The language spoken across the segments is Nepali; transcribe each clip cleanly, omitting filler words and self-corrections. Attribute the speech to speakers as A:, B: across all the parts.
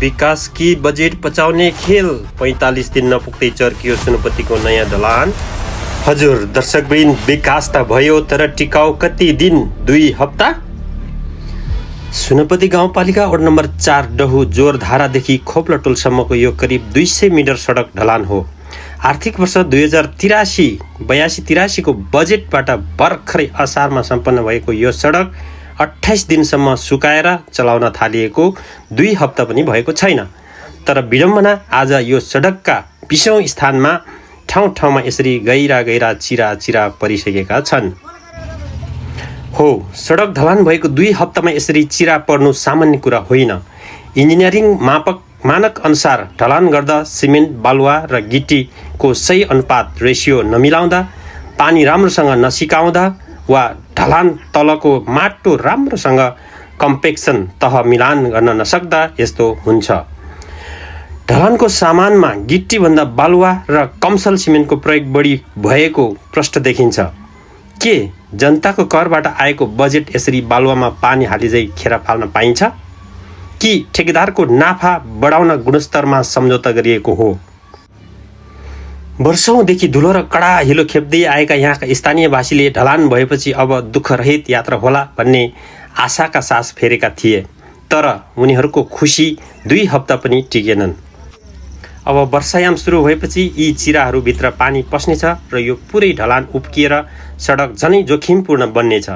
A: विकास की बजेट बचाउने खेल 45 दिन नपुग्दै चर्कियो सुनपतिको नयाँ ढलान। हजुर दर्शकवृन्द, विकास त भयो तर टिकाउ कति दिन? 2 हप्ता। सुनपति गाउँपालिका वडा नम्बर 4 डहु जोरधारादेखि खोप्लटोलसम्मको यो करिब 200 मिटर सडक ढलान हो। आर्थिक वर्ष 2083-82 को बजेटबाट भर्खरै असारमा सम्पन्न भएको यो सडक 28 दिनसम्म सुकाएर चलाउन थालिएको 2 हप्ता पनि भएको छैन। तर विडम्बना, आज यो सडकका 20औं स्थानमा ठाउँ-ठाउँमा यसरी गहिरा चिरा परिसकेका छन्। हो, सडक ढलान भएको 2 हप्तामा यसरी चिरा पर्नु सामान्य कुरा होइन। इन्जिनियरिङ मानक अनुसार ढलान गर्दा सिमेन्ट, बालुवा र गिटीको सही अनुपात रेसियो नमिलाउँदा, पानी राम्रोसँग नसिकाउँदा वा ढलान तलको माटो राम्रोसँग कम्पेक्सन तह मिलान गर्न नसक्दा यस्तो हुन्छ। ढलानको सामानमा गिट्टीभन्दा बालुवा र कमसल सिमेन्टको प्रयोग बढी भएको प्रष्ट देखिन्छ। के जनताको करबाट आएको बजेट यसरी बालुवामा पानी हालिझै खेर फाल्न पाइन्छ? कि ठेकेदारको नाफा बढाउन गुणस्तरमा सम्झौता गरिएको हो? वर्षौंदेखि धुलो र कडा हिलो खेप्दै आएका यहाँका स्थानीयवासीले ढलान भएपछि अब दुःखरहित यात्रा होला भन्ने आशाका सास फेरेका थिए। तर उनीहरूको खुसी 2 हप्ता पनि टिकेनन्। अब वर्षायाम सुरु भएपछि यी चिराहरूभित्र पानी पस्नेछ र यो पुरै ढलान उप्किएर सडक झनै जोखिमपूर्ण बन्नेछ।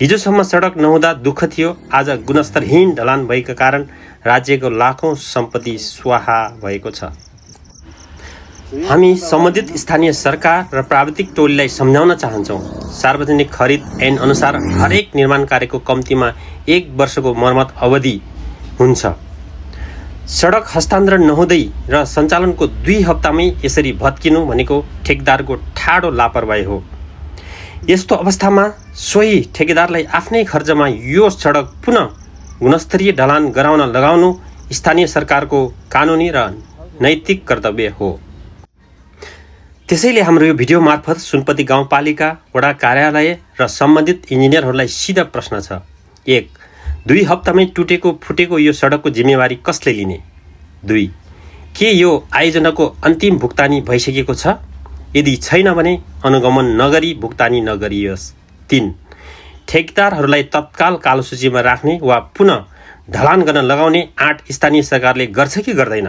A: हिजोसम्म सडक नहुँदा दुःख थियो, आज गुणस्तरहीन ढलान भएका कारण राज्यको लाखौं सम्पत्ति स्वाहा भएको छ। हामी सम्बन्धित स्थानीय सरकार र प्राविधिक टोलीलाई सम्झाउन चाहन्छौँ। सार्वजनिक खरिद ऐन अनुसार हरेक निर्माण कार्यको कम्तीमा 1 वर्षको मर्मत अवधि हुन्छ। सडक हस्तान्तरण नहुँदै र सञ्चालनको 2 हप्तामै यसरी भत्किनु भनेको ठेकेदारको ठाडो लापरवाही हो। यस्तो अवस्थामा सोही ठेकेदारलाई आफ्नै खर्चमा यो सडक पुनः गुणस्तरीय ढलान गराउन लगाउनु स्थानीय सरकारको कानुनी र नैतिक कर्तव्य हो। त्यसैले हाम्रो यो भिडियो मार्फत सुनपति गाउँपालिका, वडा कार्यालय र सम्बन्धित इन्जिनियरहरूलाई सिधा प्रश्न छ। 1. 2 हप्तामै फुटेको यो सडकको जिम्मेवारी कसले लिने? 2. के यो आयोजनाको अन्तिम भुक्तानी भइसकेको छ? यदि छैन भने अनुगमन नगरी भुक्तानी नगरियोस्। 3. ठेकेदारहरूलाई तत्काल कालो सूचीमा राख्ने वा पुनः ढलान गर्न लगाउने आँट स्थानीय सरकारले गर्छ कि गर्दैन?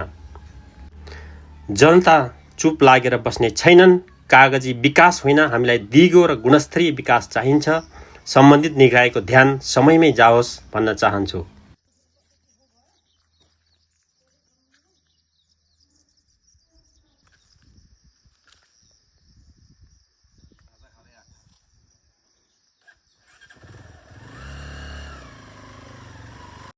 A: जनता चुप लागेर बस्ने छैनन्। कागजी विकास होइन, हामीलाई दिगो र गुणस्तरीय विकास चाहिन्छ। सम्बन्धित निकायको ध्यान समयमै जाओस् भन्न चाहन्छु।